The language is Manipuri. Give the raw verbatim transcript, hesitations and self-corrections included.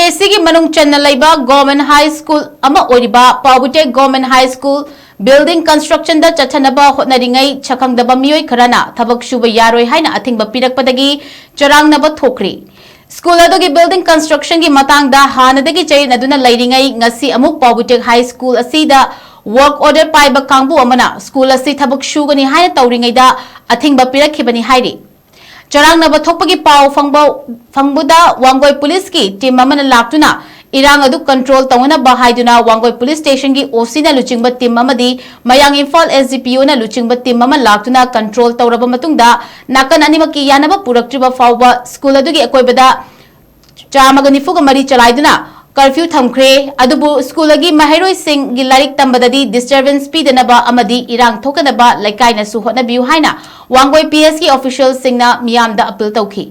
ꯑꯦꯁꯤꯒꯤ ꯃꯅꯨꯡ ꯆꯟꯅ ꯂꯩꯕ ꯒꯣꯔꯃꯦꯟ ꯍꯥꯏ ꯁ꯭ꯀꯨꯜ ꯑꯃ ꯑꯣꯏꯔꯤꯕ ꯄꯥꯎꯕꯨꯇꯦꯛ ꯒꯣꯔꯃꯦꯟ ꯍꯥꯏ ꯁ꯭ꯀꯨꯜ ꯕꯤꯜꯗꯤꯡ ꯀꯟꯁꯇ꯭ꯔꯛꯁꯟꯗ ꯆꯠꯊꯅꯕ ꯍꯣꯠꯅꯔꯤꯉꯩ ꯁꯛꯈꯪꯗꯕ ꯃꯤꯑꯣꯏ ꯈꯔꯅ ꯊꯕꯛ ꯁꯨꯕ ꯌꯥꯔꯣꯏ ꯍꯥꯏꯅ ꯑꯊꯤꯡꯕ ꯄꯤꯔꯛꯄꯗꯒꯤ ꯆꯔꯥꯡꯅꯕ ꯊꯣꯛꯈ꯭ꯔꯤ꯫ ꯁ꯭ꯀꯨꯜ ꯑꯗꯨꯒꯤ ꯕꯤꯜꯗꯤꯡ ꯀꯟꯁꯇ꯭ꯔꯛꯁꯟꯒꯤ ꯃꯇꯥꯡꯗ ꯍꯥꯟꯅꯗꯒꯤ ꯆꯌꯦꯠꯅꯗꯨꯅ ꯂꯩꯔꯤꯉꯩ ꯉꯁꯤ ꯑꯃꯨꯛ ꯄꯥꯎꯕꯨꯇꯦꯛ ꯍꯥꯏ ꯁ꯭ꯀꯨꯜ ꯑꯁꯤꯗ ꯋꯥꯔꯛ ꯑꯣꯔꯗꯔ ꯄꯥꯏꯕ ꯀꯥꯡꯕꯨ ꯑꯃꯅ ꯁ꯭ꯀꯨꯜ ꯑꯁꯤ ꯊꯕꯛ ꯁꯨꯒꯅꯤ ꯍꯥꯏꯅ ꯇꯧꯔꯤꯉꯩꯗ ꯑꯊꯤꯡꯕ ꯄꯤꯔꯛꯈꯤꯕꯅꯤ ꯍꯥꯏꯔꯤ꯫ ꯆꯔꯥꯡꯅꯕ ꯊꯣꯛꯄꯒꯤ ꯄꯥꯎ ꯐꯪꯕ-, ꯐꯪꯕꯗ ꯋꯥꯡꯒꯣꯏ ꯄꯨꯂꯤꯁꯀꯤ ꯇꯤꯝ ꯑꯃꯅ ꯂꯥꯛꯇꯨꯅ ꯏꯔꯥꯡ ꯑꯗꯨ ꯀꯟꯇ꯭ꯔꯣꯜ ꯇꯧꯅꯅꯕ ꯍꯥꯏꯗꯨꯅ ꯋꯥꯡꯒꯣꯏ ꯄꯨꯂꯤꯁ ꯁ꯭ꯇꯦꯁꯟꯒꯤ ꯑꯣ ꯁꯤꯅ ꯂꯨꯆꯤꯡꯕ ꯇꯤꯝ ꯑꯃꯗꯤ ꯃꯌꯥꯡ ꯏꯝꯐꯥꯜ ꯑꯦꯁ ꯗꯤ ꯄꯤ ꯑꯣꯅ ꯂꯨꯆꯤꯡꯕ ꯇꯤꯝ ꯑꯃ ꯂꯥꯛꯇꯨꯅ ꯀꯟꯇ꯭ꯔꯣꯜ ꯇꯧꯔꯕ ꯃꯇꯨꯡꯗ ꯅꯥꯀꯟ ꯑꯅꯤꯃꯛꯀꯤ ꯌꯥꯅꯕ ꯄꯨꯔꯛꯇ꯭ꯔꯤꯕ ꯐꯥꯎꯕ ꯁ꯭ꯀꯨꯜ ꯑꯗꯨꯒꯤ ꯑꯀꯣꯏꯕꯗ ꯆꯥꯝꯃꯒ ꯅꯤꯐꯨꯒ ꯃꯔꯤ ꯆꯂꯥꯏꯗꯨꯅ ꯀꯔꯐ꯭ꯌꯨ ꯊꯝꯈ꯭ꯔꯦ꯫ ꯑꯗꯨꯕꯨ ꯁ꯭ꯀꯨꯜ ꯑꯗꯨꯒꯤ ꯃꯍꯩꯔꯣꯏꯁꯤꯡꯒꯤ ꯂꯥꯏꯔꯤꯛ ꯇꯝꯕꯗꯗꯤ ꯗꯤꯁꯇꯔꯕꯦꯟꯁ ꯄꯤꯗꯅꯕ ꯑꯃꯗꯤ ꯏꯔꯥꯡ ꯊꯣꯛꯇꯅꯕ ꯂꯩꯀꯥꯏꯅꯁꯨ ꯍꯣꯠꯅꯕꯤꯌꯨ ꯍꯥꯏꯅ ꯋꯥꯡꯒꯣꯏ ꯄꯤ ꯑꯦꯁꯀꯤ ꯑꯣꯐꯤꯁꯤꯌꯦꯜꯁꯤꯡꯅ ꯃꯤꯌꯥꯝꯗ ꯑꯄꯤꯜ ꯇꯧꯈꯤ꯫